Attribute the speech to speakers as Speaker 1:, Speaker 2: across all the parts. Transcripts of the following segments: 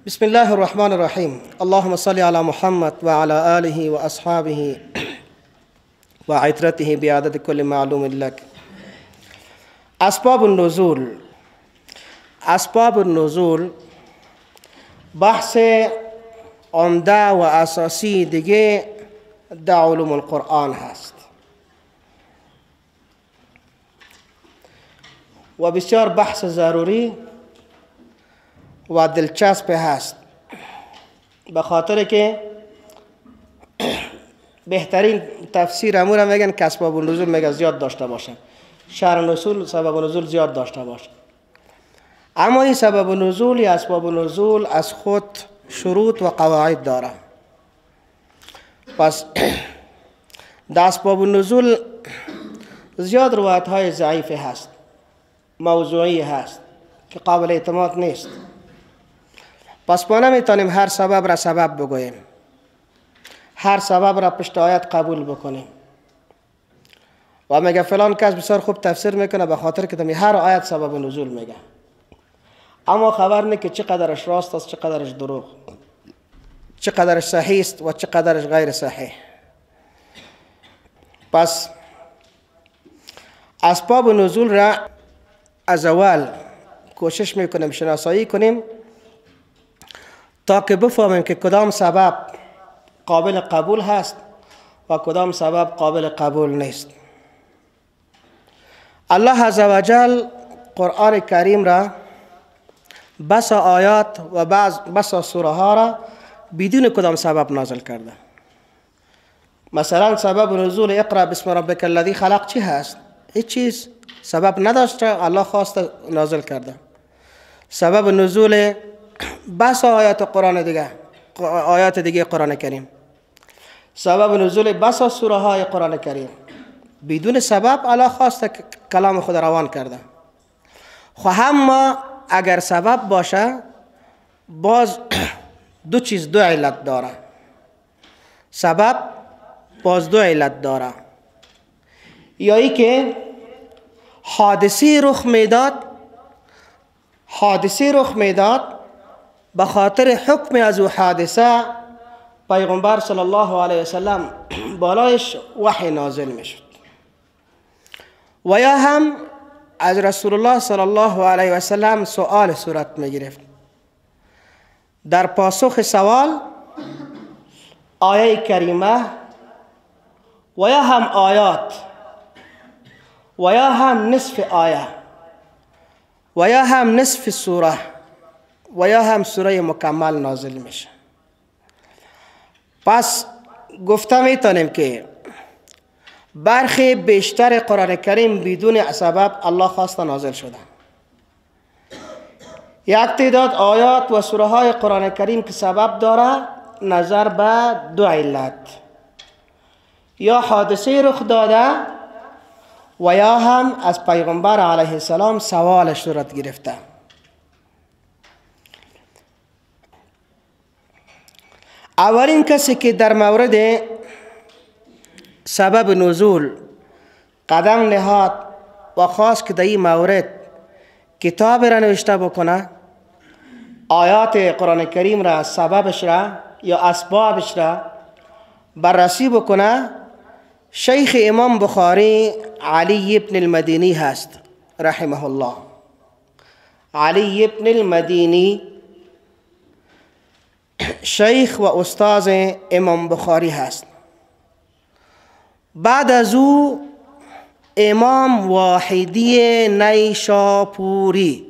Speaker 1: بسم الله الرحمن الرحیم. اللهم صل علی محمد و علی آله و اصحابه و عترته بعدد کل معلوم لک. اسباب النزول. اسباب النزول بحث عمده و اساسی دیگه در علوم القرآن هست و بسیار بحث ضروری و دلچسب هست، به خاطر که بهترین تفسیر امور میگن که اسباب النزول میگه زیاد داشته باشه، شرح نزول سبب نزول زیاد داشته باشه. اما این سبب نزول یا اسباب نزول از خود شروط و قواعد داره. پس در اسباب النزول زیاد روایت های ضعیف هست، موضوعی هست که قابل اعتماد نیست. پس ما نمیتونیم هر سبب را سبب بگوییم، هر سبب را پشت آیت قبول بکنیم. و میگه فلان کس بسیار خوب تفسیر میکنه به خاطر که هر آیت سبب نزول میگه، اما خبر نه که چقدرش راست است، چقدرش دروغ، چقدرش صحیح است و چقدرش غیر صحیح. پس اسباب نزول را از اول کوشش میکنیم شناسایی کنیم تا که بفهمیم که کدام سبب قابل قبول هست و کدام سبب قابل قبول نیست. الله عزوجل قرآن کریم را بسا آیات و بسا سوره ها را بدون کدام سبب نازل کرده. مثلا سبب نزول اقرأ باسم ربک الذی خلق چی هست؟ هیچ چیز سبب نداشته، الله خواست نازل کرده. سبب نزول بسا آیات قرآن دیگه، آیات دیگه قرآن کریم، سبب نزول بسا سوره های قرآن کریم بدون سبب الله خواست کلام خود روان کرده. خو هم اگر سبب باشه باز دو چیز، دو علت داره. سبب باز دو علت داره، یا ای که حادثه رخ میداد، حادثه رخ میداد به خاطر حکم از او حادثه پیغمبر صلی الله علیه وسلم بالایش وحی نازل میشد، و یا هم از رسول الله صلی الله علیه وسلم سؤال صورت میگرفت. در پاسخ سوال آیه کریمه و یا هم آیات و یا هم نصف آیه و یا هم نصف سوره و یا هم سوره مکمل نازل میشه. پس گفته میتونیم که برخی بیشتر قرآن کریم بدون سبب الله خواسته نازل شده. یک تعداد آیات و سوره های قرآن کریم که سبب داره نظر به دو علت، یا حادثه رخ داده و یا هم از پیغمبر علیه السلام سوال صورت گرفته. اولین کسی که در مورد سبب نزول قدم نهاد و خواست که در این مورد کتاب را نوشته بکنه، آیات قرآن کریم را، سببش را یا اسبابش را بررسی بکنه، شیخ امام بخاری علی ابن المدینی هست رحمه الله. علی ابن المدینی شیخ و استاذ امام بخاری هست. بعد از او امام واحدی نیشاپوری،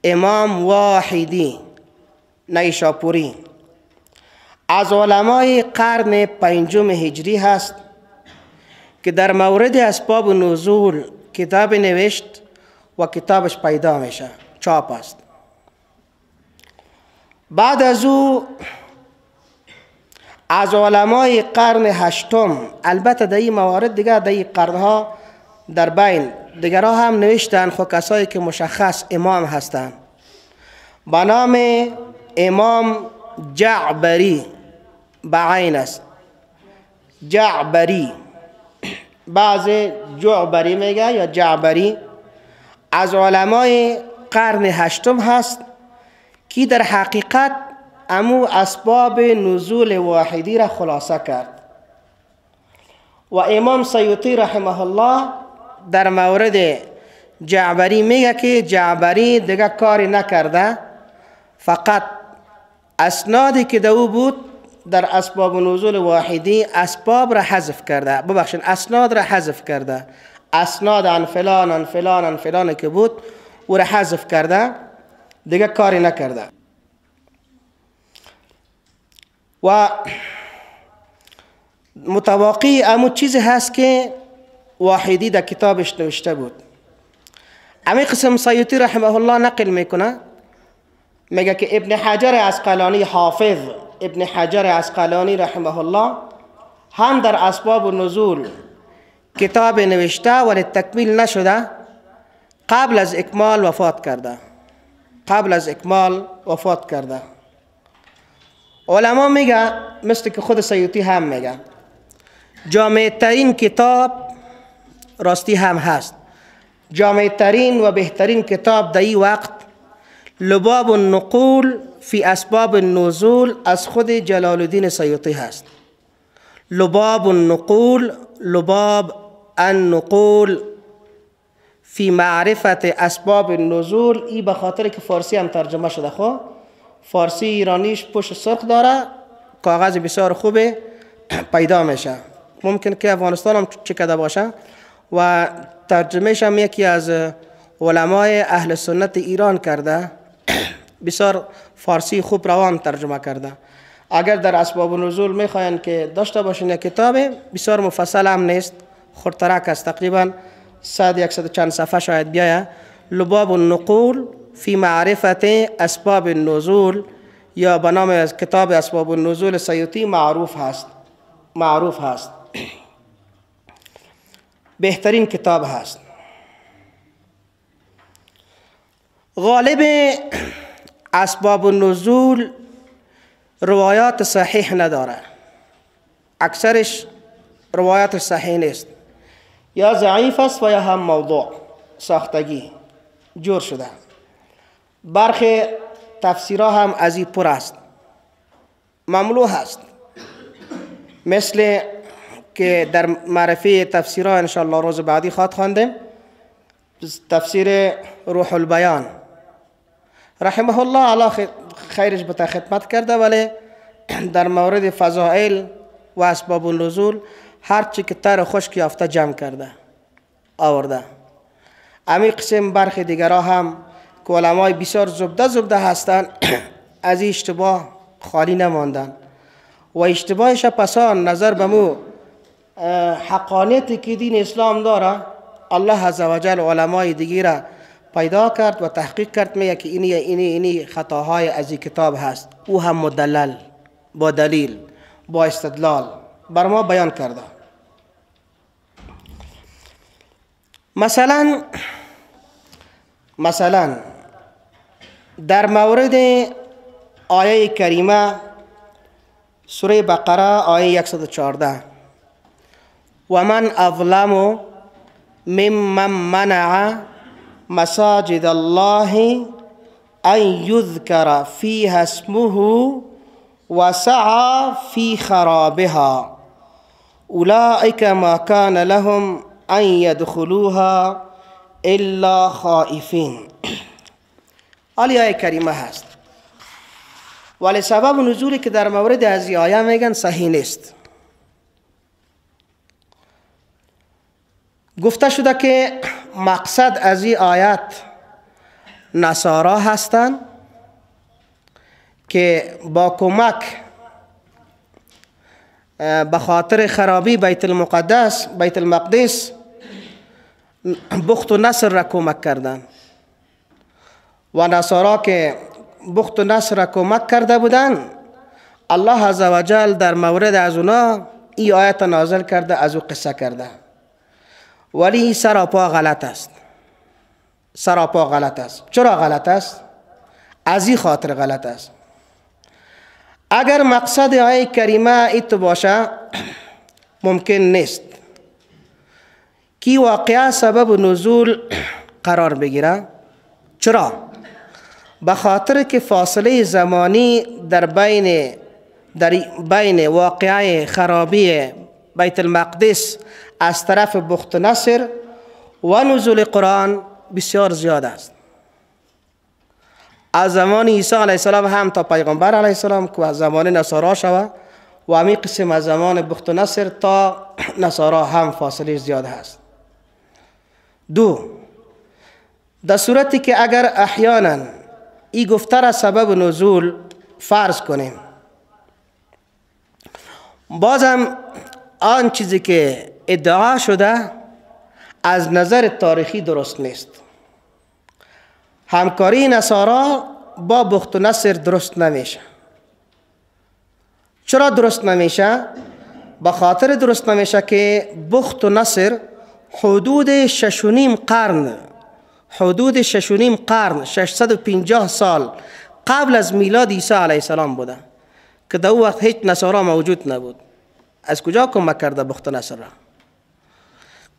Speaker 1: امام واحدی نیشاپوری از علمای قرن پنجم هجری هست که در مورد اسباب نزول کتاب نوشت و کتابش پیدا میشه، چاپ است. بعد از او از علمای قرن هشتم، البته در این موارد دیگه در این قرنها در بین دیگرها هم نوشتن، خب کسایی که مشخص امام هستند با نام امام جعبری، به عین است جعبری، بعض جعبری میگه یا جعبری، از علمای قرن هشتم هست که در حقیقت امو اسباب نزول واحدی را خلاصه کرد. و امام سیوطی رحمه الله در مورد جعبری میگه که جعبری دیگه کاری نکرده، فقط اسنادی که دو بود در اسباب نزول واحدی اسباب را حذف کرده، ببخشید اسناد را حذف کرده، اسناد عن فلان عن فلان عن فلان که بود او را حذف کرده، دیگه کاری نکرده. و متواقی امو چیزی هست که واحدی در کتابش نوشته بود. امی قسم سیوطی رحمه الله نقل میکنه، میگه که ابن حجر عسقلانی، حافظ ابن حجر عسقلانی رحمه الله هم در اسباب النزول کتاب نوشته ولی تکمیل نشده، قبل از اکمال وفات کرده، قبل از اکمال وفات کرده. علما میگه مثل که خود سیوطی هم میگه جامع ترین کتاب راستی هم هست، جامع ترین و بهترین کتاب در این وقت لباب النقول فی اسباب النزول از خود جلال الدین سیوطی هست. لباب النقول، لباب النقول فی معرفت اسباب النزول، ای به خاطر که فارسی هم ترجمه شده، خب فارسی ایرانیش پشت سرخ داره، کاغذ بسیار خوبه پیدا میشه، ممکن که افغانستان هم چکده باشه. و ترجمهش هم یکی از علمای اهل سنت ایران کرده، بسیار فارسی خوب روان ترجمه کرده. اگر در اسباب النزول میخواین که داشته باشین یک کتاب بسیار مفصل هم نیست، خردترک است، تقریبا 100 چند صفحه شاید بیایه، لباب النقول فی معرفت اسباب النزول یا به نام از کتاب اسباب النزول سیوطی معروف هست، معروف هست، بهترین کتاب هست. غالب اسباب النزول روایات صحیح نداره، اکثرش روایات صحیح نیست، یا ضعیف است و یا هم موضوع ساختگی جور شده. برخی تفسیرها هم از این پر است، مملو هست، مثل که در معرفی تفسیرها انشاءالله روز بعدی خواد خواندیم، تفسیر روح البیان رحمه الله علی خیرش به خدمت کرده، ولی در مورد فضائل و اسباب النزول هرچی که تر خشک یافته جمع کرده آورده. امی قسم برخی دیگرها هم که علمای بسیار زبده زبده هستند از این اشتباه خالی نماندن و اشتباهش پسان نظر به مو حقانیتی که دین اسلام داره الله عزوجل علمای دیگی را پیدا کرد و تحقیق کرد، میگه که اینی اینی اینی خطاهای از این کتاب هست، او هم مدلل با دلیل با استدلال بر ما بیان کرده. مثلا در مورد آیه کریمه سوره بقره آیه 114، و من اظلم ممن منع مساجد الله ان یذکر فیها اسمه وسعى في خرابها اولئک ما کان لهم ان يدخلوها الا خائفین. آیه کریمه هست، ولی سبب نزولی که در مورد از این آیه میگن صحیح نیست. گفته شده که مقصد از این آیت نصارا هستند که با کمک به خاطر خرابی بیت المقدس، بیت المقدس، بخت و نصر را کمک کردند و نصارا که بخت و نصر را کمک کرده بودند، الله عزوجل در مورد از اونا این آیت نازل کرده، از او قصه کرده. ولی این سراپا غلط است، سراپا غلط است. چرا غلط است؟ از این خاطر غلط است. اگر مقصد آیه کریمه ایت باشه ممکن نیست که واقعا سبب نزول قرار بگیره. چرا؟ به خاطر که فاصله زمانی در بین واقعه خرابی بیت المقدس از طرف بخت نصر و نزول قرآن بسیار زیاد است. از زمان عیسی علیه السلام هم تا پیغمبر علیه السلام که از زمان نصارا شوه و همین قسم از زمان بخت نصر تا نصارا هم فاصله زیاد هست. دو، در صورتی که اگر احیانا این گفته را سبب نزول فرض کنیم، بازم آن چیزی که ادعا شده از نظر تاریخی درست نیست. همکاری نصارا با بخت نصر درست نمیشه. چرا درست نمیشه؟ به خاطر درست نمیشه که بخت نصر حدود 6.5 قرن، حدود 6.5 قرن، 650 سال قبل از میلاد عیسی علیه السلام بوده که در او وقت هیچ نصارا موجود نبود. از کجا کمک کرده بخت نصر را؟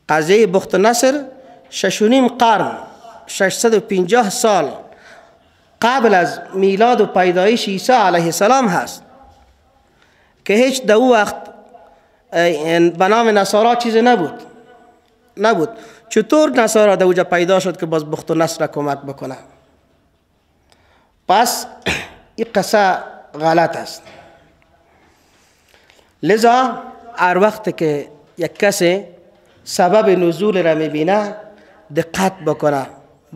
Speaker 1: قضیه بخت نصر 6.5 قرن، 650 سال قبل از میلاد و پیدایش عیسی علیه السلام هست که هیچ در او وقت به نام نصارا چیزی نبود. چطور نصارا در اوجا پیدا شد که باز بخت نصر را کمک بکنه؟ پس این قصه غلط است. لذا هر وقت که یک کسی سبب نزول را میبینه دقت بکنه،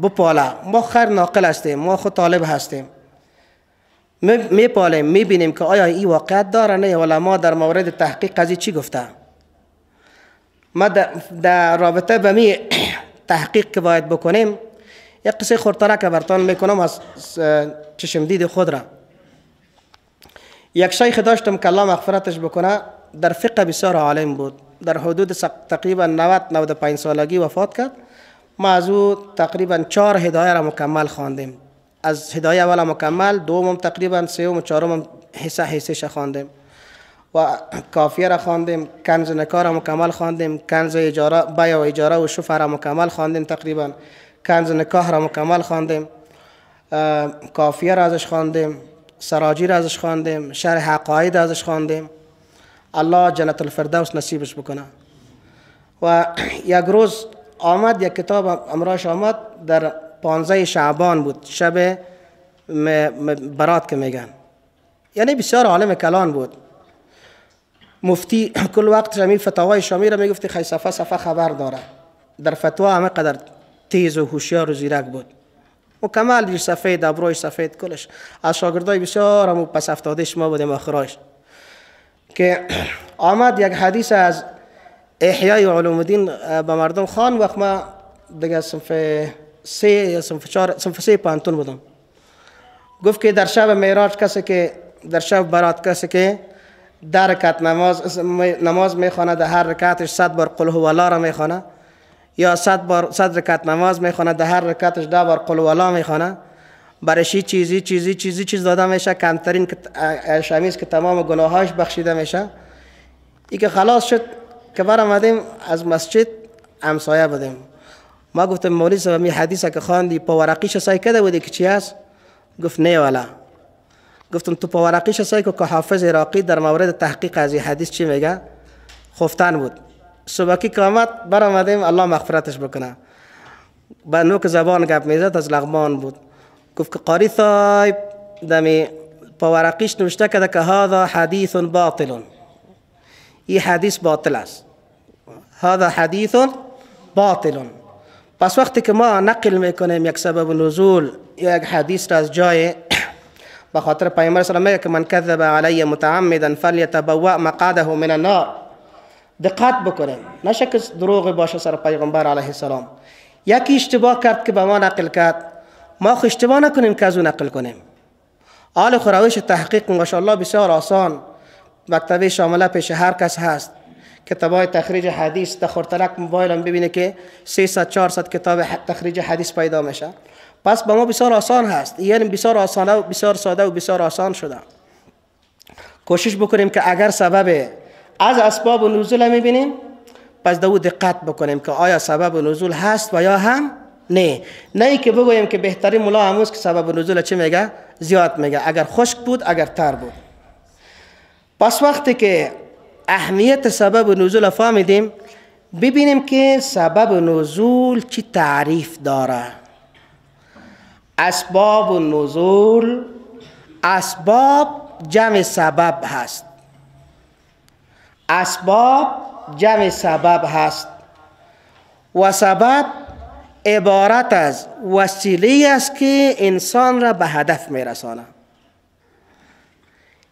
Speaker 1: بپاله. ما خیر ناقل هستیم، ما خود طالب هستیم، میپالیم، میبینیم که آیا این واقعیت داره نه. علما در مورد تحقیق قضیه چی گفته؟ ما در رابطه به می تحقیق که باید بکنیم یک قصه خردتره که برتان میکنم از چشم دید خود را. یک شیخ داشتم که الله مغفرتش بکنه، در فقه بسیار عالم بود، در حدود تقریبا 90-95 سالگی وفات کرد. ما از او تقریبا 4 هدایه را مکمل خواندیم. از هدایه اول مکمل، دومم تقریبا، سوم و چهارم حصه خواندیم و کافیه را خواندیم، کنز نکاح را مکمل خواندیم، کنز اجاره، بیع و اجاره و شفع را مکمل خواندیم، تقریبا کنز نکاح را مکمل خواندیم، کافیه را ازش خواندیم، سراجی را ازش خواندیم، شرح عقاید ازش خواندیم. الله جنت الفردوس نصیبش بکنه. و یک روز آمد، یک کتاب امراش آمد، در 15 شعبان بود، شب برات که میگن، یعنی بسیار عالم کلان بود، مفتی کل وقت همین فتاوای شامی را میگفتی خیلی صفحه صفحه خبر داره، در فتوا همه قدر تیز و هوشیار و زیرک بود، مکمل ریش سفید، ابروی سفید، کلش از شاگردای بسیار همو پس افتاده شما بودیم آخرایش. که آمد یک حدیث از احیای علوم الدین به مردم خان. وقت ما دیگه صنف 3 یا صنف 4، صنف 3 پانتون بودم. گفت که در شب معراج کسی که در شب برات کسی که در رکعت نماز میخوانه، در هر رکعتش 100 بار قل هو الله را میخوانه، یا 100 بار 100 رکعت نماز میخوانه، در هر رکعتش 10 بار قل هو الله میخوانه، برشی چیزی چیزی چیزی چیز داده میشه، کمترین شمیز که تمام گناهاش بخشیده میشه. ای که خلاص شد که برآمدیم از مسجد، همسایه بودیم. ما گفتم مولوی صاحب می حدیث که خواندی پا ورقیش سعی کرده بودی که چی است؟ گفت نه والا. گفتم تو پا ورقیش سعی که حافظ عراقی در مورد تحقیق از این حدیث چی میگه؟ خفتن بود. صبحکی که آمد برآمدیم، الله مغفرتش بکنه، با نوک زبان گپ میزد، از لغمان بود. گفت که قاری صاحب دمی پا ورقیش نوشته کرده که هذا حدیث باطل، این حدیث باطل است، هذا حدیث باطل. پس وقتی که ما نقل میکنیم یک سبب نزول یا یک حدیث را از جای، به خاطر پیامبر صلی الله علیه و میگه که من کذب علی متعمدا فلیتبوأ مقعده من النار، دقت بکنیم نشه که دروغ باشه سر پیغمبر علیه السلام. یکی اشتباه کرد که به ما نقل کرد، ما خو اشتباه نکنیم که از او نقل کنیم. آل خو روش تحقیق ماشاءالله بسیار آسان، مکتبه شامله پیش هر کس هست، کتابای تخریج حدیث در خورترک موبایل هم ببینه که 300 400 کتاب تخریج حدیث پیدا میشه. پس با ما بسیار آسان هست، یعنی بسیار آسانه و بسیار ساده و بسیار آسان شده. کوشش بکنیم که اگر سبب از اسباب نزول میبینیم، پس دو دقت بکنیم که آیا سبب نزول هست و یا هم نه، نه ای که بگویم که بهترین ملا هموست که سبب نزول چه میگه؟ زیاد میگه، اگر خشک بود اگر تر بود. پس وقتی که اهمیت سبب نزول فهمیدیم، ببینیم که سبب نزول چی تعریف داره. اسباب نزول، اسباب جمع سبب هست، اسباب جمع سبب هست و سبب عبارت از وسیله است که انسان را به هدف میرسانه.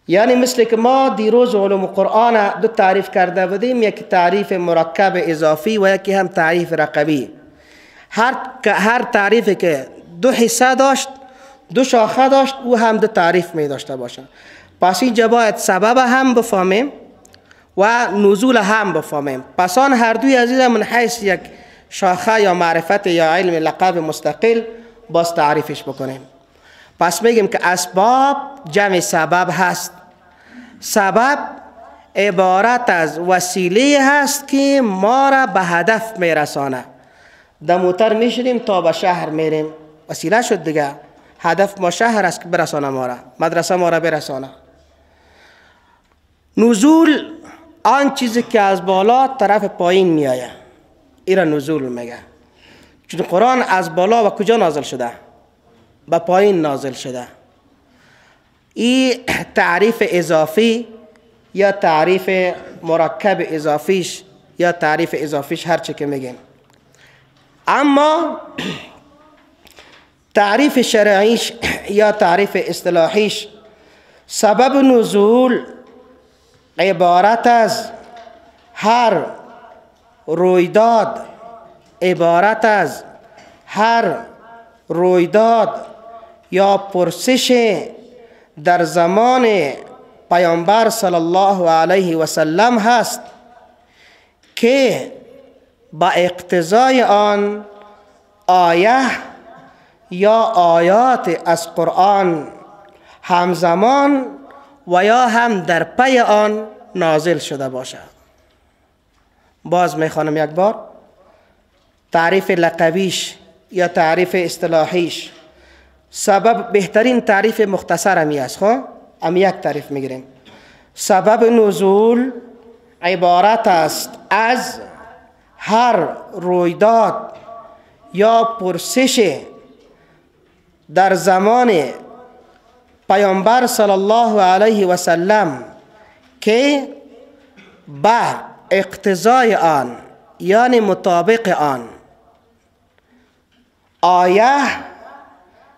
Speaker 1: یعنی مثل که ما دیروز علوم قرآن دو تعریف کرده بودیم، یکی تعریف مرکب اضافی و یکی هم تعریف رقمی. هر تعریفی که دو حصه داشت، دو شاخه داشت، او هم دو تعریف می داشته باشه. پس اینجا باید سبب هم بفهمیم و نزول هم بفهمیم. پس آن هر دوی عزیز من حیث یک شاخه یا معرفت یا علم لقب مستقل باز تعریفش بکنیم. پس میگیم که اسباب جمع سبب هست. سبب عبارت از وسیله هست که ما را به هدف میرسانه. در موتر میشینیم تا به شهر میریم، وسیله شد دیگه. هدف ما شهر است که برسانه ما را، مدرسه ما را برسانه. نزول آن چیزی که از بالا طرف پایین میآید، این را نزول میگه. چون قرآن از بالا و کجا نازل شده؟ به پایین نازل شده. این تعریف اضافی یا تعریف مرکب اضافیش یا تعریف اضافیش، هر چه که میگیم. اما تعریف شرعیش یا تعریف اصطلاحیش، سبب نزول عبارت از هر رویداد، عبارت از هر رویداد یا پرسش در زمان پیامبر صلی الله علیه و سلم هست که با اقتضای آن آیه یا آیات از قرآن همزمان و یا هم در پی آن نازل شده باشد. باز میخوانم یک بار تعریف لقبیش یا تعریف اصطلاحیش. سبب بهترین تعریف مختصر همی است، خب هم یک تعریف میگیریم. سبب نزول عبارت است از هر رویداد یا پرسش در زمان پیامبر صلی الله علیه و سلم که به اقتضای آن، یعنی مطابق آن، آیه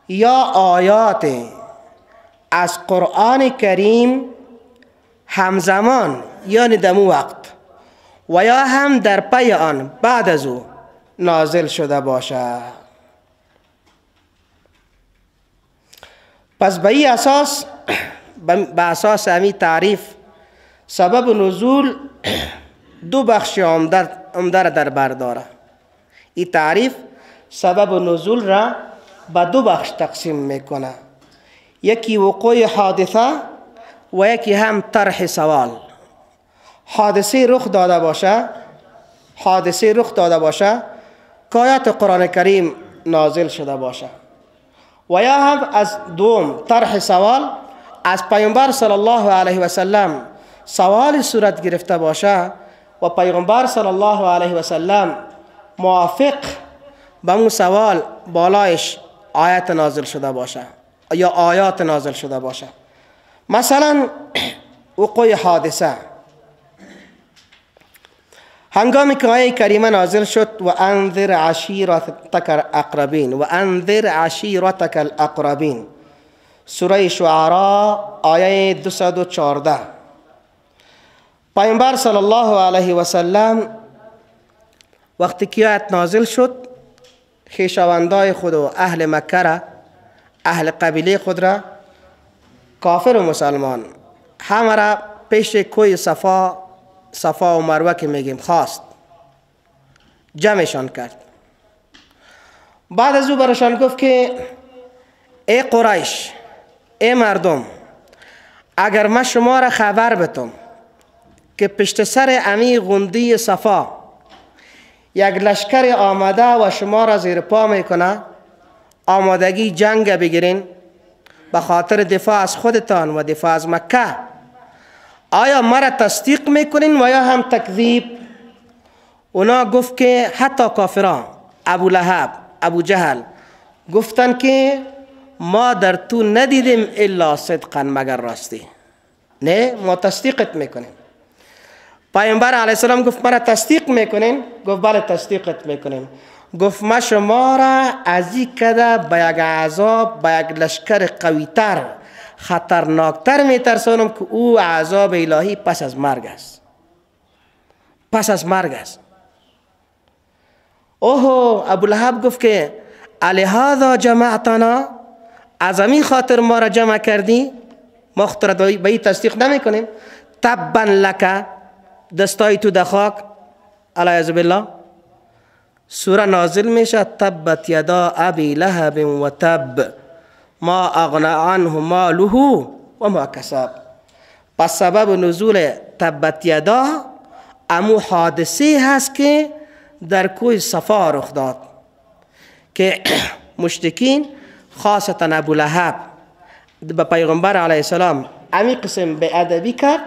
Speaker 1: یا آیات از قرآن کریم همزمان، یعنی دمو وقت و یا هم در پی آن بعد از او نازل شده باشد. پس به این اساس، به اساس همین تعریف، سبب نزول دو بخش عمده را در بر داره. این تعریف سبب نزول را به دو بخش تقسیم میکنه، یکی وقوع حادثه و یکی هم طرح سوال. حادثه رخ داده باشه، حادثه رخ داده باشه که آیات قرآن کریم نازل شده باشه، و یا هم از دوم طرح سوال از پیامبر صلی الله علیه و سلم سوال صورت گرفته باشه و پیغمبر صلی الله علیه و سلم موافق به اون سوال بالایش آیت نازل شده باشه یا آیات نازل شده باشه. مثلا وقوع حادثه، هنگامی که آیه کریمه نازل شد و انذر عشیرتک الاقربین، و انذر عشیرتک الاقربین، سوره شعراء آیه 214، پیامبر صلی الله علیه و سلم وقتی که آیت نازل شد خویشاوندای خود و اهل مکه را، اهل قبیله خود را، کافر و مسلمان همه را پیش کوی صفا و مروه که میگیم خواست، جمعشان کرد. بعد از او برشان گفت که ای قریش، ای مردم، اگر من شما را خبر بتم که پشت سر امی غندی صفا یک لشکر آمده و شما را زیر پا میکنه، آمادگی جنگ بگیرین به خاطر دفاع از خودتان و دفاع از مکه، آیا مرا تصدیق میکنین و یا هم تکذیب؟ اونا گفت که حتی کافران، ابو لهب، ابو جهل، گفتن که ما در تو ندیدیم الا صدقا، مگر راستی، نه ما تصدیقت میکنیم. پیامبر علیه السلام گفت مرا تصدیق میکنین؟ گفت بله تصدیقت میکنیم. گفت ما شما را از این کده به یک عذاب، به یک لشکر قویتر، خطرناکتر میترسانم که او عذاب الهی پس از مرگ است، پس از مرگ است. اوه ابو لهب گفت که الهذا جمعتنا، از همین خاطر ما را جمع کردی؟ ما خود را به این تصدیق نمی کنیم. تبا لک، دستای تو در خاک، علیه بالله. سوره نازل میشه تبت یدا ابی لهب و تب ما اغنى عنه ماله و ما کسب. پس سبب نزول تبت یدا امو حادثه هست که در کوه صفا رخ داد که مشرکین خاصتا ابو لهب به پیغمبر علیه السلام امی قسم به ادبی کرد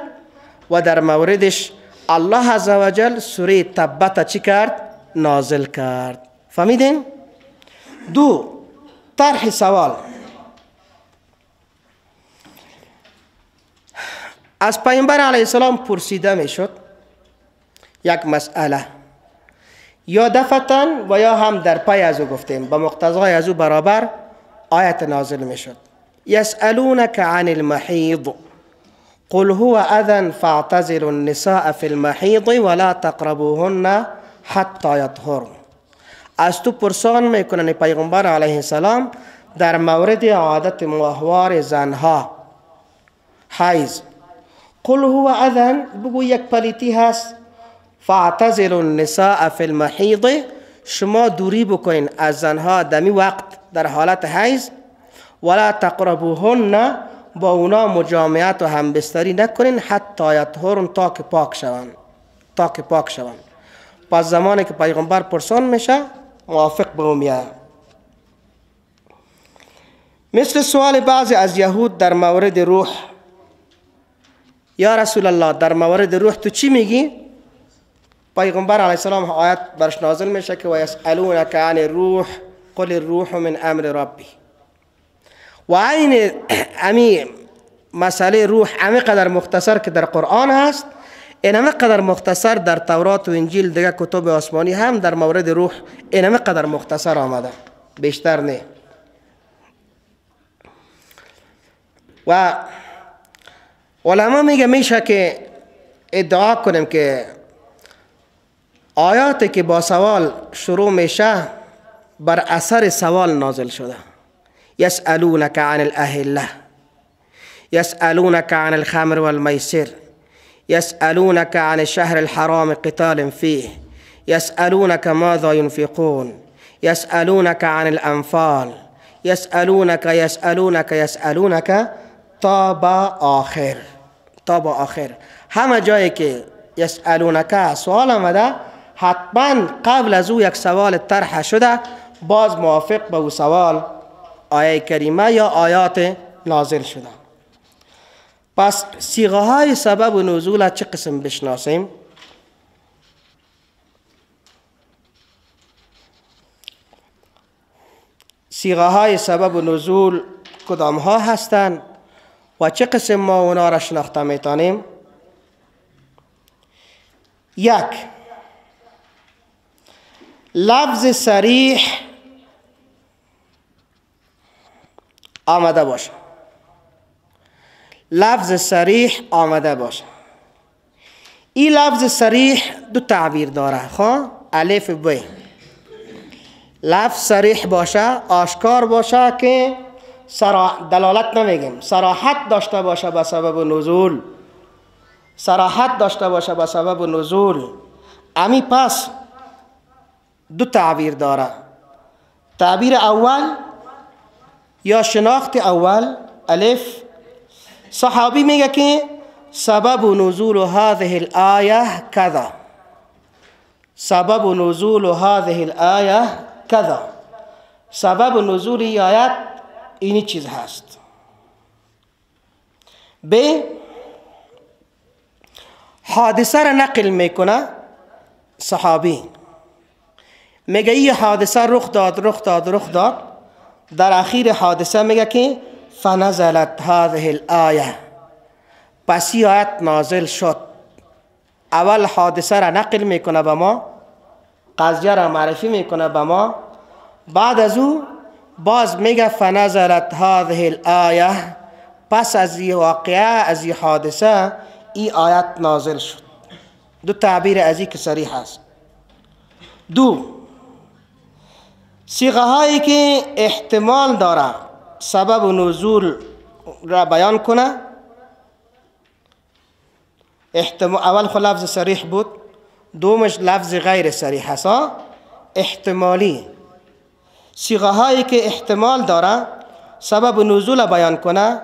Speaker 1: و در موردش الله عزوجل سوره تبت چی کرد؟ نازل کرد. فهمیدین؟ دو، طرح سوال. از پیامبر علیه السلام پرسیده میشد یک مسئله، یا دفعتاً و یا هم در پای از او گفتیم با مقتضای از او برابر آیت نازل میشد. یسألونک عن المحیض قل هو اذى فاعتزلوا النساء فی المحیض ولا تقربوهن حتی یطهرن. از تو پرسان میکنن پیغمبر علیه السلام در مورد عادت ماهوار زنها، حیض. قل هو اذى، بگو یک پلیتی هست. فاعتزلوا النساء فی المحیض، شما دوری بکنین از زنها دمی وقت در حالت حیض، ولا تقربوهن، با اونا مجامعت و همبستری نکنین، حتی یطهرن، تا که پاک شوند، تا که پاک شوند. پس زمانی که پیغمبر پرسان میشه موافق به او میاد. مثل سوال بعضی از یهود در مورد روح، یا رسول الله در مورد روح تو چی میگی؟ پیغمبر علیه السلام آیت برش نازل میشه که و یسألونک عن الروح قل الروح من امر ربی. و عین امی مسئله روح امی قدر مختصر که در قرآن هست، اینمی قدر مختصر در تورات و انجیل دیگه کتب آسمانی هم در مورد روح اینمی قدر مختصر آمده، بیشتر نه. و علما میگه میشه که ادعا کنیم که آیاتی که با سوال شروع میشه بر اثر سوال نازل شده. یسألونک عن الاهله، یسألونک عن الخمر والمیسر، یسألونک عن الشهر الحرام قتال فیه، یسألونک ماذا ينفقون، یسألونک عن الانفال، یسألونک یسألونک یسألونک تا با آخر، تا با آخر. همه جایی که یسألونک سوال آمده حتما قبل از او یک سوال طرح شده، باز موافق به او سوال آیه کریمه یا آیات نازل شده. پس صیغه های سبب نزول چه قسم بشناسیم؟ صیغه های سبب نزول کدام ها هستند و چه قسم ما اونا را شناخته میتونیم؟ یک، لفظ صریح آمده باشه، لفظ صریح آمده باشه. این لفظ صریح دو تعبیر داره، خب الف ب. لفظ صریح باشه، آشکار باشه که دلالت نمیگیم، صراحت داشته باشه به سبب نزول، صراحت داشته باشه به سبب نزول. امی پس دو تعبیر داره. تعبیر اول یا شناخت اول، الف، صحابی میگه که سبب نزول هذه الآیه کذا، سبب نزول هذه الآیه کذا، سبب نزول این آیت اینی چیز هست. ب، حادثه را نقل میکنه صحابی، میگه این حادثه رخ داد رخ داد رخ داد، در اخیر حادثه میگه که فنزلت هذه الآیه، پس این آیت نازل شد. اول حادثه را نقل میکنه به ما، قضیه را معرفی میکنه به ما، بعد از او باز میگه فنزلت هذه الآیه، پس از این واقعه از این حادثه این آیت نازل شد. دو تعبیر از این که صریح است. دو، صیغه هایی که احتمال داره سبب نزول را بیان کنه، اول خو لفظ صریح بود، دومش لفظ غیر صریح هست، احتمالی. صیغه هایی که احتمال داره سبب نزول بیان کنه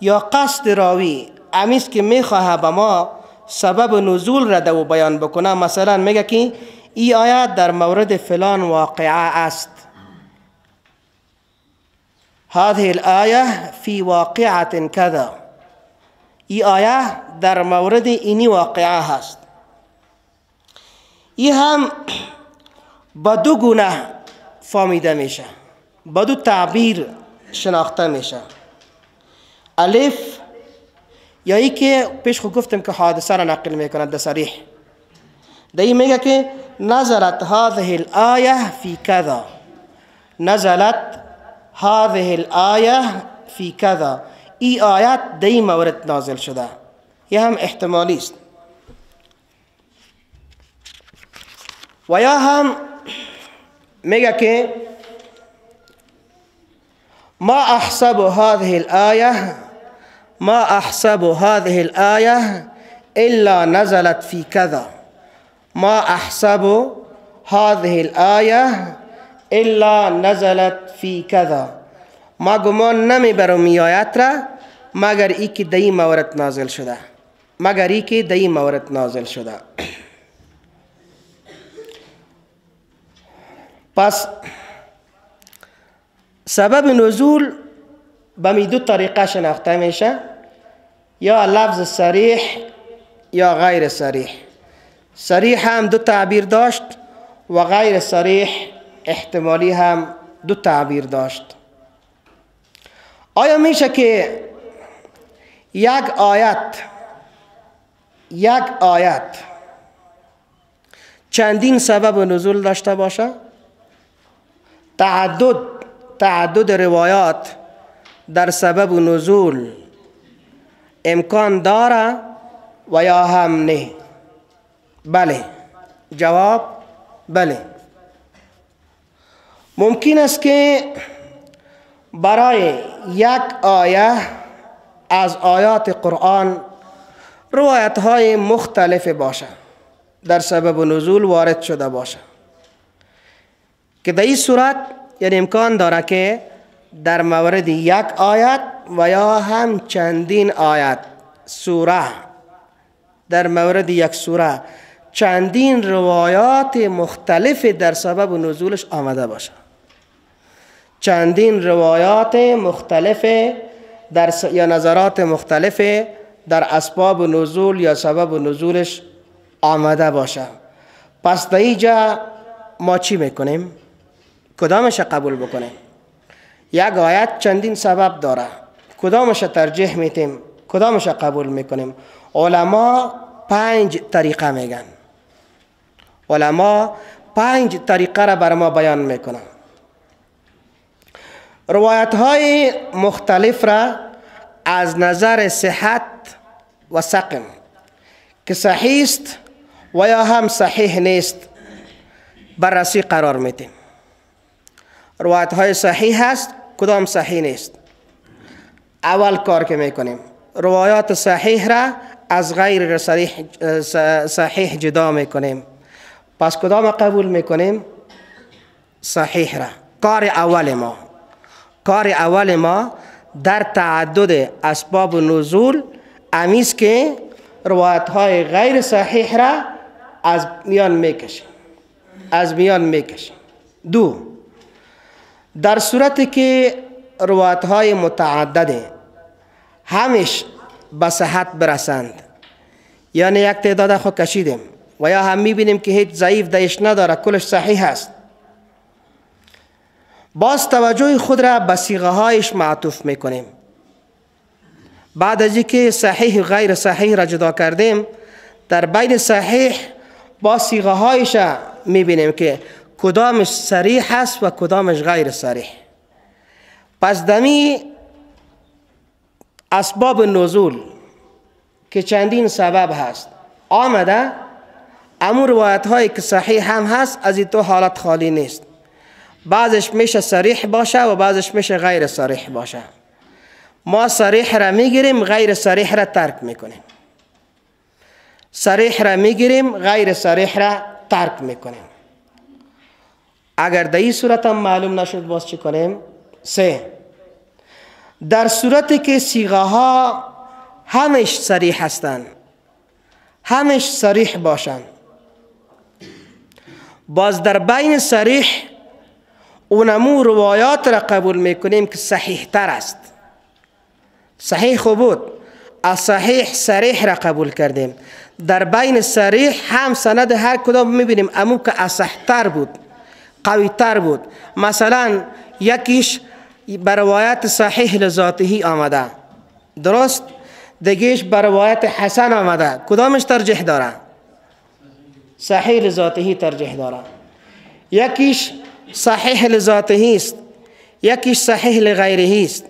Speaker 1: یا قصد راوی امیست که میخواه به ما سبب نزول را دو بیان بکنه. مثلا میگه که ای آیت در مورد فلان واقعه است، هذه الآیه فی واقعة کذا، ای آیه در مورد اینی واقعه هست. ای هم با دو گونه فهمیده میشه، با دو تعبیر شناخته میشه. الف، یا ای که پیش خود گفتم که حادثه را نقل میکنه در صریح، در این میگه که نزلت هذه الآیه فی کذا، نزلت هذه الآیه فی کذا، ای آیت در این مورد نازل شده. یه هم احتمالی است. و یا هم میگه که ما احسب هذه الآیه، ما احسب هذه الآیه الا نزلت فی کذا، ما احسب هذه الآیه الا نزلت فی کذا، ما گمان نمیبرم این آیت را مگر ای که در این مورد نازل شده، مگر ای که در این مورد نازل شده. پس سبب نزول به می دو طریقه شناخته میشه، یا لفظ صریح یا غیر صریح. صریح هم دو تعبیر داشت و غیر صریح احتمالی هم دو تعبیر داشت. آیا میشه که یک آیت چندین سبب نزول داشته باشه؟ تعدد روایات در سبب نزول امکان داره و یا هم نه؟ بله، جواب بله. ممکن است که برای یک آیه از آیات قرآن روایت های مختلف باشه، در سبب نزول وارد شده باشه، که در این صورت یعنی امکان داره که در مورد یک آیت و یا هم چندین آیت سوره، در مورد یک سوره چندین روایات مختلف در سبب نزولش آمده باشه، چندین روایات مختلف در یا نظرات مختلف در اسباب نزول یا سبب نزولش آمده باشه. پس در اینجا ما چی میکنیم؟ کدامش قبول بکنیم؟ یک آیت چندین سبب داره، کدامش ترجیح میتیم، کدامش قبول میکنیم؟ علما 5 طریقه میگن، علما 5 طریقه را بر ما بیان میکنن. روایت های مختلف را از نظر صحت و سقم که صحیح است و یا هم صحیح نیست بررسی قرار میدیم. روایت های صحیح هست، کدام صحیح نیست. اول کار که میکنیم روایات صحیح را از غیر صحیح جدا میکنیم. پس کدام قبول میکنیم؟ صحیح را. کار اول ما در تعدد اسباب نزول امیست که روایت های غیر صحیح را از میان میکشیم. از میان میکشیم. دو، در صورتی که روایت های متعدد همش به صحت برسند، یعنی یک تعداد خود کشیدیم و یا هم میبینیم که هیچ ضعیف دایش نداره، کلش صحیح هست، باز توجه خود را به صیغه هایش معطوف میکنیم. بعد از اینکه صحیح و غیر صحیح را جدا کردیم، در بین صحیح با صیغه هایش میبینیم که کدامش صریح است و کدامش غیر صریح. پس دمی اسباب نزول که چندین سبب هست آمده، امو روایت هایی که صحیح هم هست از این تو حالت خالی نیست. بعضش میشه صریح باشه و بعضش میشه غیر صریح باشه. ما صریح را میگیریم، غیر صریح را ترک میکنیم. صریح را میگیریم، غیر صریح را ترک میکنیم. اگر در این صورت هم معلوم نشد باز چی کنیم؟ سه، در صورتی که صیغه ها همش صریح هستند، همش صریح باشند، باز در بین صریح اونمو روایات را قبول میکنیم که صحیح تر است. صحیح خوب بود، از صحیح صریح را قبول کردیم. در بین صریح هم سند هر کدام میبینیم امو که اصح تر بود، قوی تر بود. مثلا یکیش بر روایت صحیح لذاته آمده، درست، دیگهش بر روایت حسن آمده، کدامش ترجیح داره؟ صحیح لذاته ترجیح داره. یکیش صحیح لذاته است، یکیش صحیح لغیره است،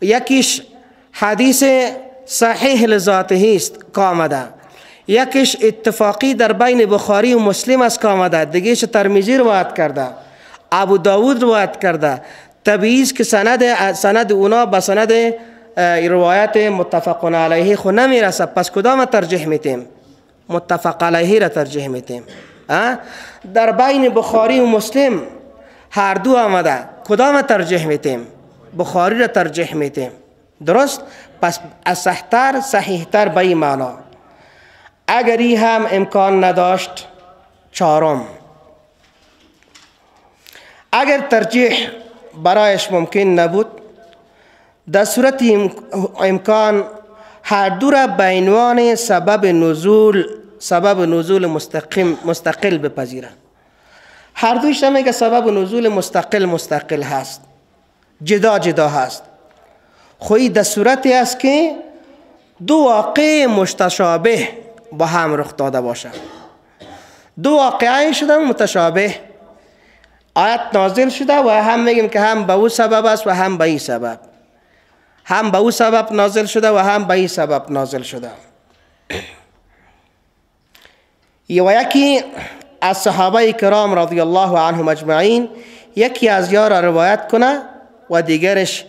Speaker 1: یکیش حدیث صحیح لذاته است که آمده، یکیش اتفاقی در بین بخاری و مسلم است که آمده، دیگهش ترمذی روایت کرده، ابو داود روایت کرده. طبیعی است که سند اونا به سند روایت متفق علیه خو نمیرسه. پس کدام ترجیح میتیم؟ متفق علیه را ترجیح میتیم. در بین بخاری و مسلم هر دو آمده، کدام ترجیح میتیم؟ بخاری را ترجیح میتیم. درست؟ پس اصحتر صحیحتر به این معنا. اگر این هم امکان نداشت، چهارم، اگر ترجیح برایش ممکن نبود، در صورت امکان هر دو را به عنوان سبب نزول مستقل بپذیرند. هر دویش میگه سبب نزول مستقل هست، جدا جدا هست. خوی در صورتی است که دو واقع متشابه با هم رخ داده باشند. دو واقعه شده متشابه، آیت نازل شده و هم میگیم که هم به او سبب است و هم به این سبب، هم به او سبب نازل شده و هم به این سبب نازل شده. و یکی از صحابه کرام رضی الله عنهم اجمعین یکی از یارا روایت کنه و دیگرش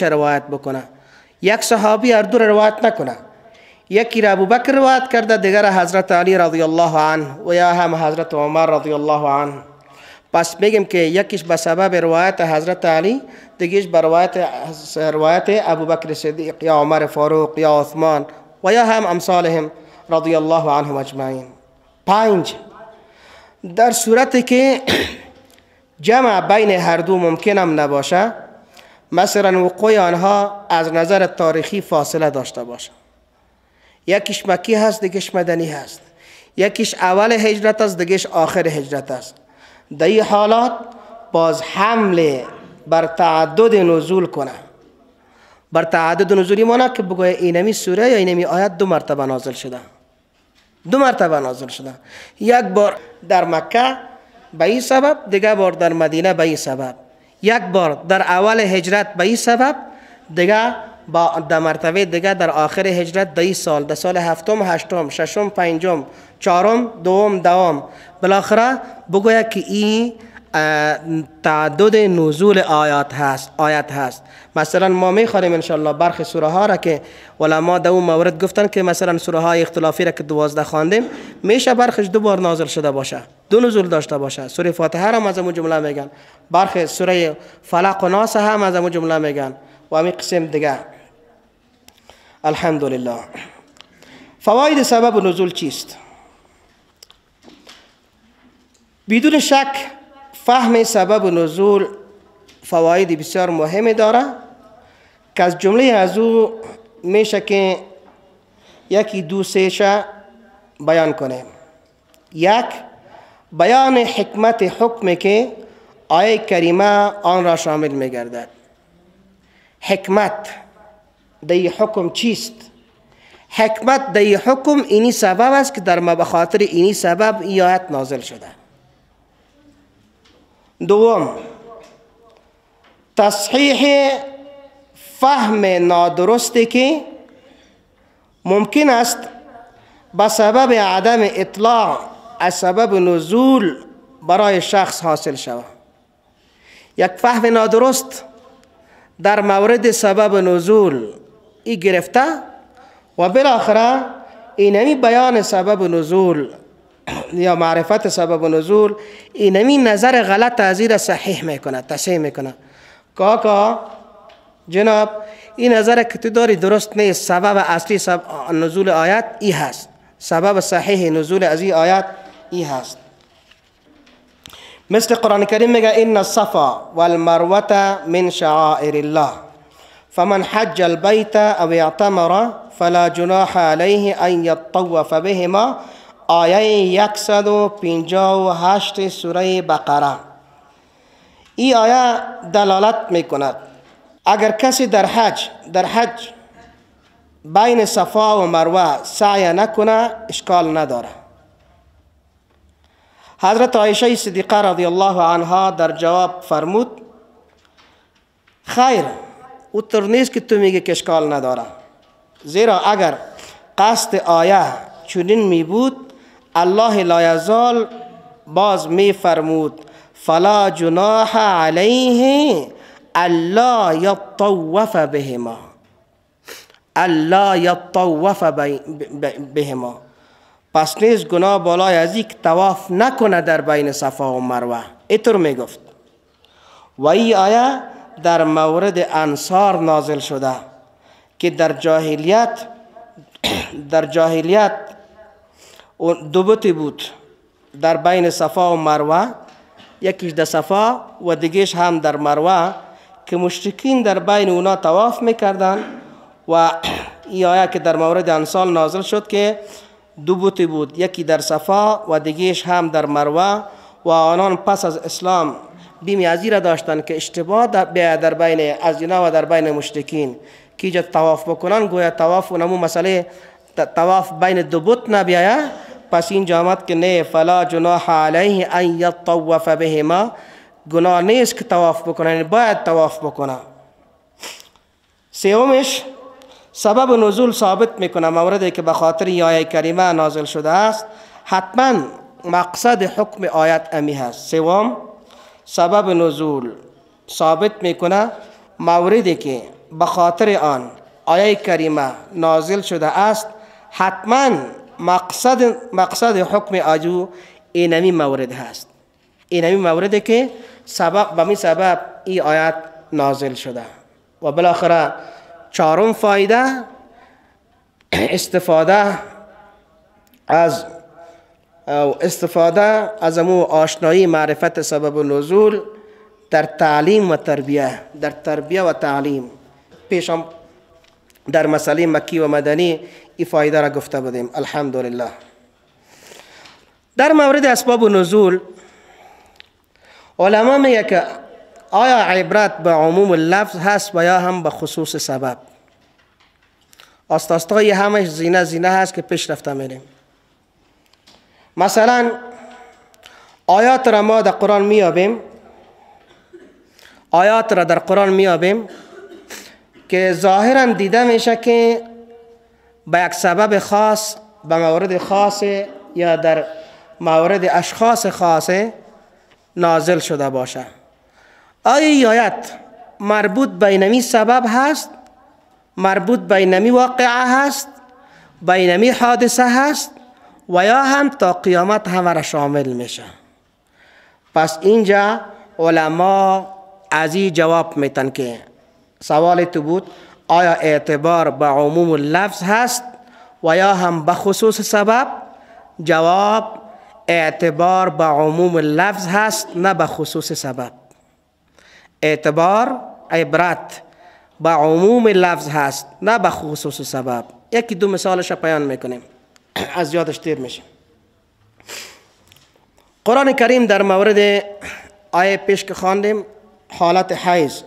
Speaker 1: روایت بکنه. یک صحابی هر دو روایت نکنه، یکی را ابوبکر روایت کرده، دیگر حضرت علی رضی الله عنه و یا هم حضرت عمر رضی الله عنه. پس میگیم که یکیش به سبب روایت حضرت علی، دیگیش به روایت ابوبکر صدیق یا عمر فاروق یا عثمان و یا هم امثالهم رضی الله عنهم اجمعین. پنج، در صورتی که جمع بین هر دو ممکن هم نباشه، مثلا وقوع آنها از نظر تاریخی فاصله داشته باشه، یکیش مکی هست دیگهش مدنی هست، یکیش اول هجرت است دیگهش آخر هجرت است، در این حالات باز حمله بر تعدد نزول کنه. بر تعدد نزولی مانا که بگوی اینمی سوره یا اینمی آیت دو مرتبه نازل شده، دو مرتبه نازل شده، یک بار در مکه به این سبب، دیگه بار در مدینه به این سبب، یک بار در اول هجرت به این سبب، دیگه با در مرتبه دیگه در آخر هجرت در این سال، در سال هفتم، هشتم، ششم، پنجم، چهارم، دوم، دوم، بالاخره بگوید که این تعدد نزول آیات هست، آیت هست. مثلا ما میخوانیم انشالله برخی سوره ها را که علما در اون مورد گفتن که مثلا سوره های اختلافی را که 12 خواندیم، میشه برخش دو بار نازل شده باشه، دو نزول داشته باشه. سوره فاتحه را از اون جمله میگن، برخی سوره فلق و ناس هم از اون جمله میگن و همین قسم دیگه. الحمدلله. فواید سبب نزول چیست؟ بدون شک فهم سبب نزول فواید بسیار مهمی داره که از جمله از او میشه که یکی دو سه شه بیان کنیم. یک، بیان حکمت حکمی که آیه کریمه آن را شامل میگردد. حکمت در حکم چیست؟ حکمت در حکم اینی سبب است که در ما به خاطر اینی سبب این آیت نازل شده. دوم، تصحیح فهم نادرستی که ممکن است به سبب عدم اطلاع از سبب نزول برای شخص حاصل شود. یک فهم نادرست در مورد سبب نزول ای گرفته و بالاخره اینمی بیان سبب نزول یا معرفت سبب نزول اینمی نظر غلط از این را صحیح میکنه، تصحیح میکنه. کاکا جناب این نظر که تو داری درست نیست، سبب اصلی نزول آیت ای هست، سبب صحیح نزول از این آیت ای هست. مثل قرآن کریم میگه ان الصفا والمروة من شعائر الله فمن حج البيت او اعتمر فلا جناح علیه ان یطوف بهما، آیه 158 سوره بقره. این آیه دلالت میکند اگر کسی در حج بین صفا و مروه سعی نکنه اشکال نداره. حضرت عایشه صدیقه رضی الله عنها در جواب فرمود خیر، او طور نیست که تو میگه که اشکال نداره، زیرا اگر قصد آیه چنین می بود الله لایزال باز می فرمود فلا جناح علیه الا یطوف بهما، الا یطوف بهما. پس نیز گناه بالای از یک طواف نکنه در بین صفا و مروه، اینطور میگفت. و این آیه در مورد انصار نازل شده که در جاهلیت دو بتی بود در بین صفا و مروه، یکیش در صفا و دیگهش هم در مروه، که مشرکین در بین اونا طواف میکردن. و این آیه که در مورد انصار نازل شد که دو بتی بود، یکی در صفا و دیگهش هم در مروه، و آنان پس از اسلام بیم از این را داشتند که اشتباه در بین از اینا و در بین مشرکین که ایجا طواف بکنن، گویا طواف اونمو مسئله طواف بین دو بت نبیایه. پس اینجا آمد که نه، فلا جناح علیه ان یطوف بهما، گناه نیست که طواف بکنن، باید طواف بکنن. سومش سبب نزول ثابت میکنه موردی که به خاطر آیه کریمه نازل شده است حتما مقصد حکم آیت امی هست. سوم سبب نزول ثابت میکنه موردی که به خاطر آن آیه کریمه نازل شده است حتما مقصد حکم آجو اینمی مورد هست، اینمی موردی که سبب به می سبب این آیت نازل شده. و بالاخره چهارم فایده استفاده از امو آشنایی معرفت سبب نزول در تعلیم و تربیه، در تربیه و تعلیم. پیشم در مسئله مکی و مدنی این فایده را گفته بودیم الحمدلله. در مورد اسباب نزول علما میگه که آیا عبرت به عموم لفظ هست و یا هم به خصوص سبب؟ آستاستای همش زینه زینه هست که پیش رفته میریم. مثلا آیات را ما در قرآن میابیم، آیات را در قرآن میابیم که ظاهرا دیده میشه که به یک سبب خاص، به مورد خاص یا در مورد اشخاص خاص نازل شده باشه. آیا آیت مربوط به اینمی سبب هست، مربوط به اینمی واقعه هست، به اینمی حادثه هست و یا هم تا قیامت همه را شامل میشه؟ پس اینجا علما از این جواب میتن که سوال تو بود آیا اعتبار به عموم لفظ هست و یا هم به خصوص سبب؟ جواب اعتبار به عموم لفظ هست نه به خصوص سبب. اعتبار عبرت به عموم لفظ هست نه به خصوص سبب. یکی دو مثالش بیان میکنیم، از یادش تیر میشه. قرآن کریم در مورد آیه پیش که خواندیم حالت حیض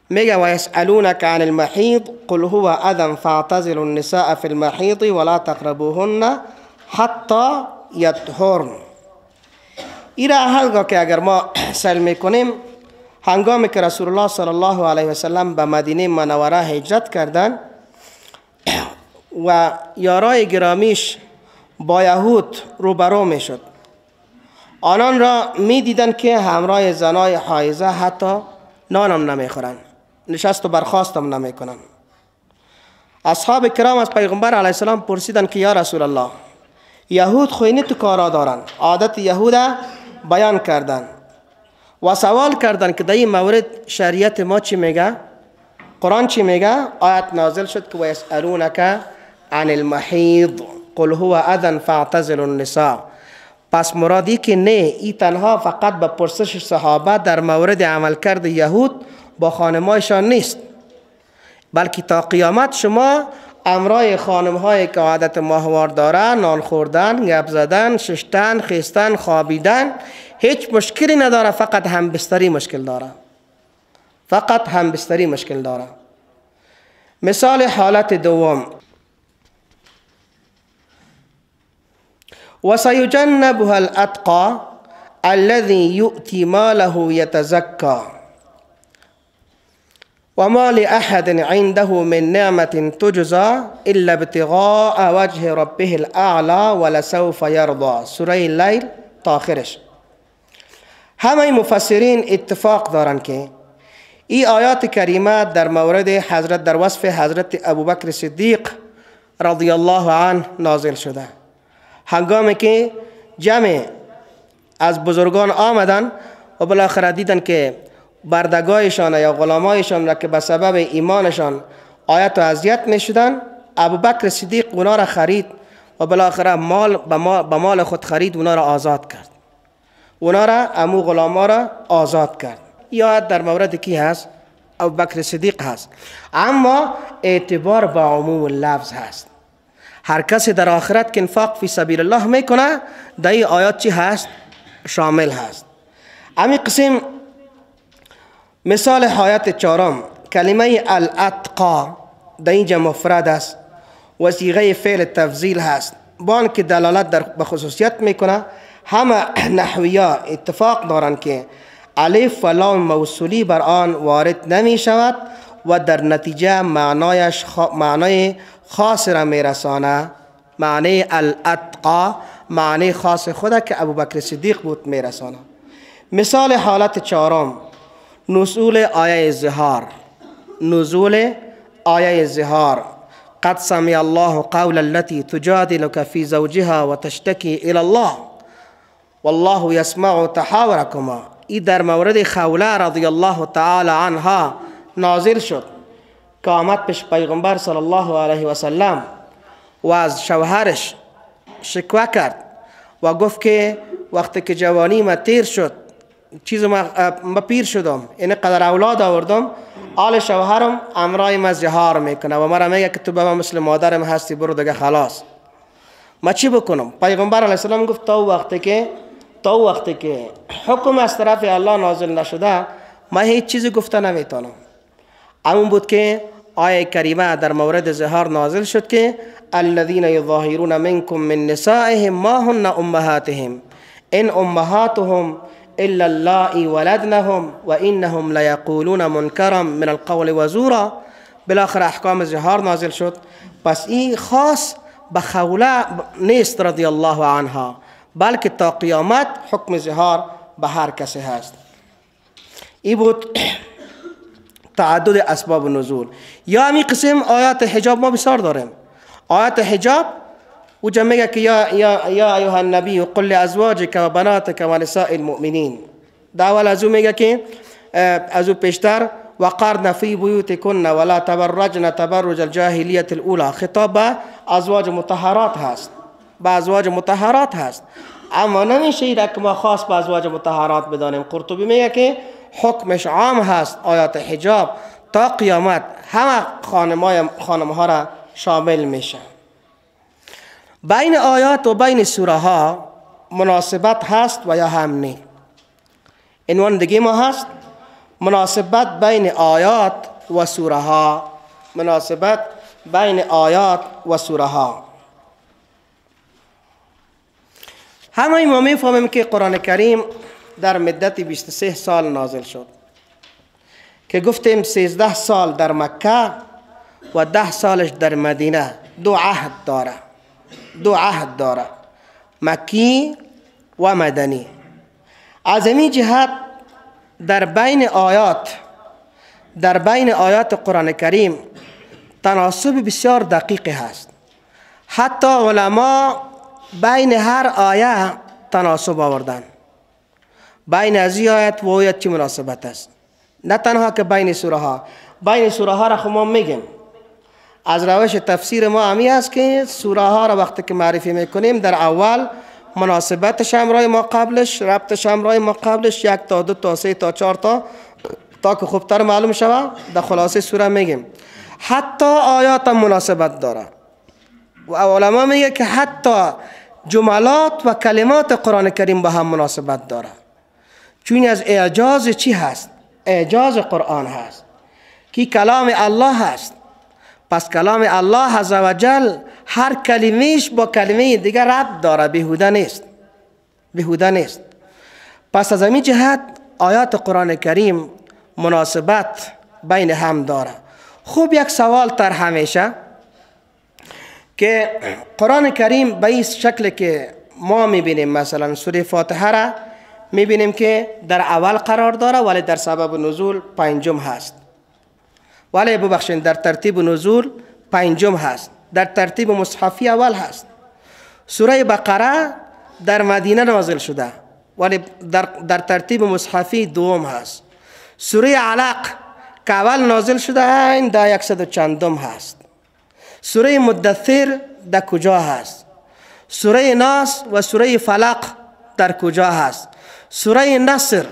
Speaker 1: میگه و یسألونک عن المحیض قل هو اذى فاعتزلوا النساء فی المحیض ولا تقربوهن حتی یطهرن. ایره هرگاه که اگر ما سل میکنیم، هنگامی که رسول الله صلی الله علیه وسلم به مدینه منوره هجرت کردند و یارای گرامیش با یهود روبرو میشد، آنان را میدیدند که همراه زنای حایزه حتی نانم نمیخورند، نشست و برخاستم نمیکنند. اصحاب کرام از پیغمبر علیه السلام پرسیدند که یا رسول الله، یهود خوینی تو کارا دارند، عادت یهود بیان کردند و سوال کردند که در این مورد شریعت ما چی میگه، قرآن چی میگه؟ آیت نازل شد که و یسألونک عن المحیض قل هو اذى فاعتزلوا النساء. پس مرادی که نه، ای تنها فقط به پرسش صحابه در مورد عملکرد یهود با خانمایشان نیست، بلکه تا قیامت شما امرای خانمهایی که عادت ماهوار دارن، نان خوردن، گپ زدن، ششتن، خیستن، خوابیدن، هیچ مشکلی نداره، فقط همبستری مشکل داره، فقط همبستری مشکل داره. مثال حالت دوم، وسيجنبها الأتقى الذي يؤتي ماله يتزكى وما لأحد عنده من نعمة تجزى إلا ابتغاء وجه ربه الأعلى ولسوف يرضى. سوره لیل تا آخرش. همه مفسرین اتفاق دارند که این آیات کریمه در مورد حضرت، در وصف حضرت ابوبکر صدیق رضی الله عنه نازل شده. هنگامی که جمع از بزرگان آمدن و بالاخره دیدن که بردگایشان یا غلامایشان را که به سبب ایمانشان آیت و اذیت میشدن، ابوبکر صدیق اونا را خرید و بالاخره مال به مال خود خرید، اونا را آزاد کرد، اونا را، امو غلاما را آزاد کرد. این آیت در مورد کی هست؟ ابوبکر صدیق هست. اما اعتبار با عموم لفظ هست. هر کسی در آخرت که انفاق فی سبیل الله میکنه، در این آیات چی هست؟ شامل هست. امی قسم مثال حیات چهارم، کلمه الاتقا در اینجا مفرد است و صیغه فعل تفضیل هست، با که دلالت در به خصوصیت میکنه. همه نحویا اتفاق دارند که الف و لام موصولی بر آن وارد نمی شود و در نتیجه معنایش معنای خاص را میرسانه. معنی الاتقا معنی خاص خود که ابوبکر صدیق بود میرسانه. مثال حالت چهارم، نزول آیه ظهار. نزول آیه ظهار، قد سمع الله قول التي تجادلك في زوجها وتشتكي الى الله والله يسمع تحاوركما. ای در مورد خوله رضی الله تعالی عنها نازل شد که آمد پیش پیغمبر صلی الله علیه و سلم و از شوهرش شکوه کرد و گفت که وقتی که جوانی ما تیر شد، چیز ما پیر شدم، این قدر اولاد آوردم، آل شوهرم امرای ما زهار میکنه و مرا میگه که تو به من مثل مادرم هستی، برو دیگه خلاص، ما چی بکنم؟ پیغمبر علیه السلام گفت تا وقتی که حکم از طرف الله نازل نشده ما هیچ چیزی گفته نمیتونم. همون بود که آیه کریمه در مورد ظهار نازل شد که الذین یظاهرون منکم من نسائهم ما هن امهاتهم ان امهاتهم الا اللائي ولدنهم وانهم ليقولون منکرا من القول وزورا. بالاخره احکام ظهار نازل شد. پس این خاص به خوله نیست رضی الله عنها، بلکه تا قیامت حکم ظهار به هر کسی هست. این بود تعدد اسباب نزول. یا همین قسم آیات حجاب ما بسیار داریم. آیات حجاب وجا میگه که یا ایها النبی قل لازواجک و بناتک و نساء المؤمنین. در اول از او میگه که از او پیشتر وقرن فی بیوتکن ولا تبرجن تبرج الجاهلیت الاولی، خطاب به ازواج مطهرات هست، به ازواج مطهرات هست، اما نمیشه ایره که ما خاص به ازواج مطهرات بدانیم. قرطبی میگه که حکمش عام هست، آیات حجاب تا قیامت همه خانم ها را شامل میشه. بین آیات و بین سوره ها مناسبت هست و یا هم نی. عنوان دیگه ما هست مناسبت بین آیات و سوره ها. مناسبت بین آیات و سوره ها. همه ما میفهمیم که قرآن کریم در مدت 23 سال نازل شد که گفتیم 13 سال در مکه و 10 سالش در مدینه. دو عهد داره، دو عهد داره، مکی و مدنی. از این جهت در بین آیات، در بین آیات قرآن کریم تناسب بسیار دقیقی هست. حتی علما بین هر آیه تناسب آوردن، بین از این آیت و آیت چه مناسبت است. نه تنها که بین سوره ها، بین سوره ها را خب ما میگیم از روش تفسیر ما همی است که سوره ها را وقتی که معرفی میکنیم در اول مناسبتش همراه ما قبلش، ربطش همراه ما قبلش، 1 تا 2 تا 3 تا 4 تا که خوبتر معلوم شود در خلاصه سوره میگیم. حتی آیات هم مناسبت داره و علما میگه که حتی جملات و کلمات قرآن کریم با هم مناسبت داره، چون از اعجاز چی هست؟ اعجاز قرآن هست که کلام الله هست. پس کلام الله عزوجل هر کلمهش با کلمه دیگر ربط داره، بیهوده نیست، بیهوده نیست. پس از این جهت آیات قرآن کریم مناسبت بین هم داره. خوب یک سوال طرح میشه که قرآن کریم به این شکل که ما میبینیم، مثلا سوره فاتحه را میبینیم که در اول قرار داره ولی در سبب نزول پنجم هست، ولی ببخشید در ترتیب نزول پنجم هست، در ترتیب مصحفی اول هست. سوره بقره در مدینه نازل شده ولی در ترتیب مصحفی دوم هست. سوره علق که اول نازل شده این در 100 هست. سوره مدثر در کجا هست؟ سوره ناس و سوره فلق در کجا هست؟ سوره نصر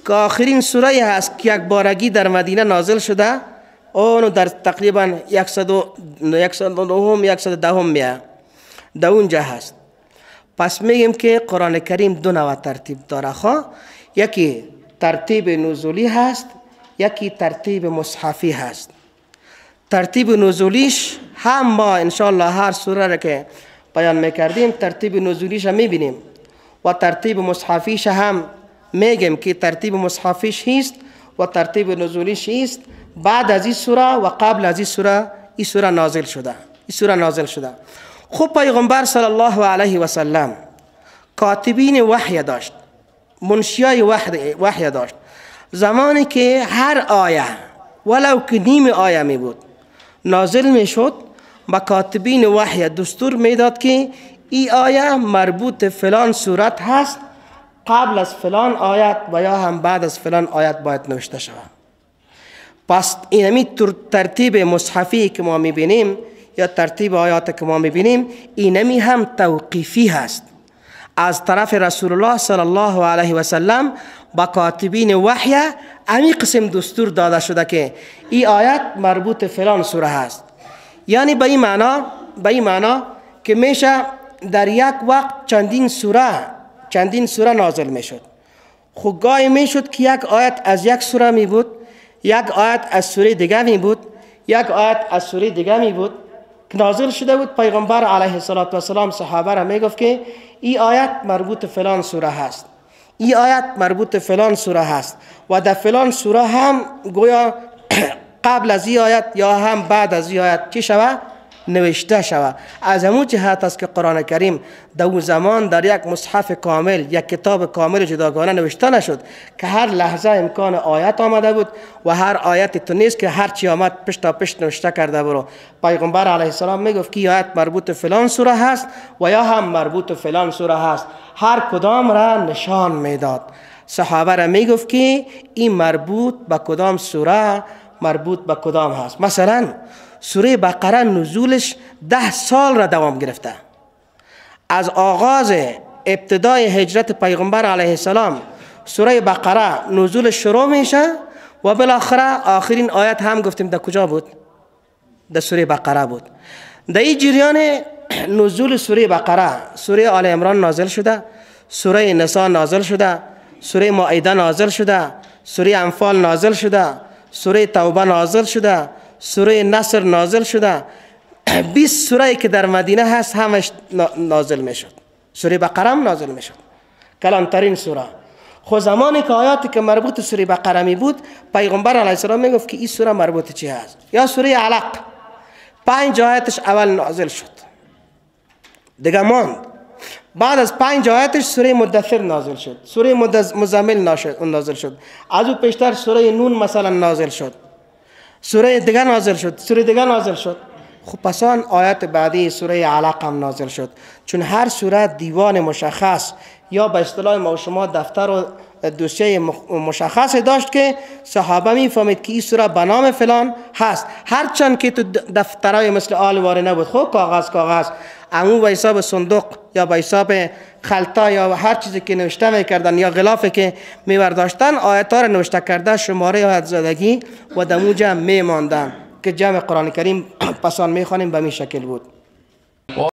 Speaker 1: که آخرین سوره هست که یک بارگی در مدینه نازل شده، اونو در تقریبا 109 110 میه در اونجا هست. پس میگیم که قرآن کریم دو نوع ترتیب داره. خواه یکی ترتیب نزولی هست، یکی ترتیب مصحفی هست. ترتیب نزولیش هم ما انشالله هر سوره را که بیان میکردیم ترتیب نزولیش هم میبینیم و ترتیب مصحفیش هم میگیم که ترتیب مصحفیش هست و ترتیب نزولیش هست. بعد از این سوره و قبل از این سوره، این سوره نازل شده، این سوره نازل شده. خب پیغمبر صلی الله علیه و سلم کاتبین وحی داشت، منشیای وحی داشت. زمانی که هر آیه ولو که نیم آیه می بود نازل می شد، با کاتبین وحی دستور می داد که این آیه مربوط فلان سورت هست، قبل از فلان آیت و یا هم بعد از فلان آیت باید نوشته شود. پس اینمی ترتیب مصحفی که ما میبینیم یا ترتیب آیات که ما میبینیم اینمی هم توقیفی هست از طرف رسول الله صلی الله علیه و سلم با کاتبین وحی امی قسم دستور داده شده که این آیت مربوط فلان سوره هست. یعنی به این معنا که میشه در یک وقت چندین سوره نازل میشد. خب گاهی میشد که یک آیت از یک سوره می بود، یک آیت از سوره دیگه می بود، یک آیت از سوره دیگه می بود که نازل شده بود. پیغمبر علیه الصلاة والسلام صحابه را میگفت که این آیت مربوط فلان سوره هست، این آیت مربوط فلان سوره هست و در فلان سوره هم گویا قبل از این آیت یا هم بعد از این آیت چی شوه؟ نوشته شوه. از همون جهت است که قرآن کریم در اون زمان در یک مصحف کامل، یک کتاب کامل جداگانه نوشته نشد که هر لحظه امکان آیت آمده بود و هر آیت تو نیست که هر چی آمد پشت تا پشت نوشته کرده برو. پیغمبر علیه السلام میگفت که آیت مربوط فلان سوره هست و یا هم مربوط فلان سوره هست، هر کدام را نشان میداد. صحابه را میگفت که این مربوط به کدام سوره، مربوط به کدام هست. مثلا سوره بقره نزولش 10 سال را دوام گرفته. از آغاز ابتدای هجرت پیغمبر علیه السلام سوره بقره نزول شروع میشه و بالاخره آخرین آیت هم گفتیم در کجا بود؟ در سوره بقره بود. در این جریان نزول سوره بقره، سوره آل عمران نازل شده، سوره نساء نازل شده، سوره مائده نازل شده، سوره انفال نازل شده، سوره توبه نازل شده، سوره نصر نازل شده. 20 سوره که در مدینه هست همش نازل میشد. سوره بقره هم نازل میشد، کلانترین سوره. خب زمانی که آیاتی که مربوط سوره بقره می بود، پیغمبر علیه السلام میگفت که این سوره مربوط چی هست. یا سوره علق 5 آیتش اول نازل شد، دیگه ماند. بعد از 5 آیتش سوره مدثر نازل شد، سوره مزمل نازل شد، از او پیشتر سوره نون مثلا نازل شد، سوره دیگه نازل شد، سوره دیگه نازل شد. خب پس آن آیت بعدی سوره علق هم نازل شد. چون هر سوره دیوان مشخص یا به اصطلاح ما و شما دفتر و دوسیه مشخص داشت که صحابه میفهمید که این سوره به نام فلان هست، هرچند که تو دفترهای مثل آل واره نبود، خب کاغذ امو به حساب صندوق یا به حساب خلطا یا هر چیزی که نوشته میکردن یا غلافی که میورداشتن، آیت ها را نوشته کرده، شماره آیت زدگی و دمو جمع میماندن که جمع قرآن کریم پسان میخوانیم به می شکل بود.